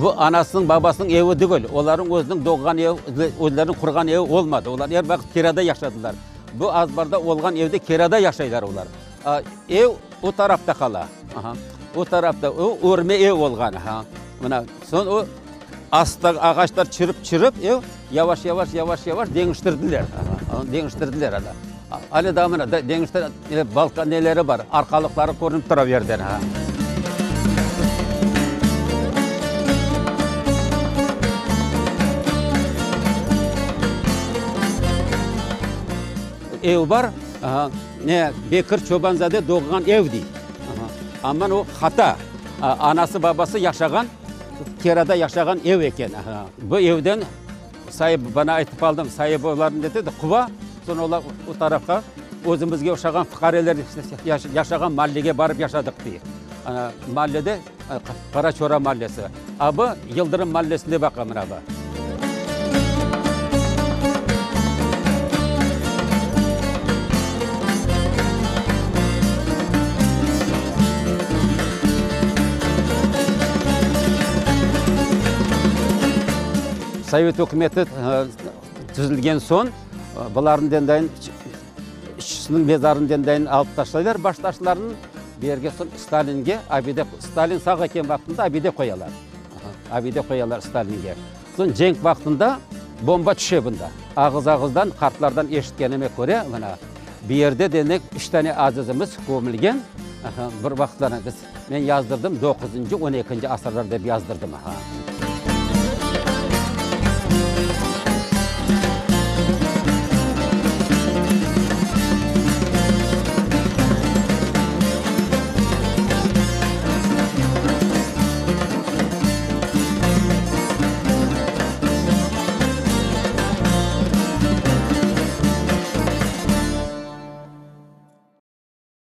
Bu anasınıñ, babasınıñ evi degil, olarnıñ özüniñ doğğan evi, özleriniñ qurğan evi olmadı. Olar er vaqıt kirada yaşadılar. Bu azbarda olğan evde kirada yaşaylar olar. Ev o tarafta qala. O tarafta, o örme ev olğan. Mına, soñ o astta ağaçlar çürip-çürip, ev yavaş-yavaş, yavaş-yavaş deñiştirdiler. Deñiştirdiler ana. Ale daa mına deñiştir, balka neleri bar, arqalıqları körünip tura bu yerden. Ev bar, ne, Bekir Çobanzade doğğan ev dey. Amman o hata. Anası, babası yaşağan, kerada yaşağan ev eken. Bu evden saip, bana aytıp aldım, saibi olarnı ne dedi, quva, soñ olar o tarafqa, özümizge oşağan fuqareler yaşağan mallege barıp yaşadıq, dey. Mallede, Qaraçora mallesi. A bu Yıldırım mallesinde baqa mına bu. Sovet ükümeti tizilgen soñ, bularnı dendayın işçisiniñ mezarını dendayın alıp taşlaylar, baş taşlarını, bu yerge soñ Stalinge abide, Stalin sağ eken vaqtında abide qoyalar. Abide qoyalar Stalinge. Soñ cenk vaqtında bomba tüşe bunda. Ağız-ağızdan qartlardan eşitkenime köre, mına, bu yerde demek üç tane azizimiz kömülgen. Bir vaqıtları biz, men yazdırdım, doquzıncı, on ekinci asırlar dep yazdırdım.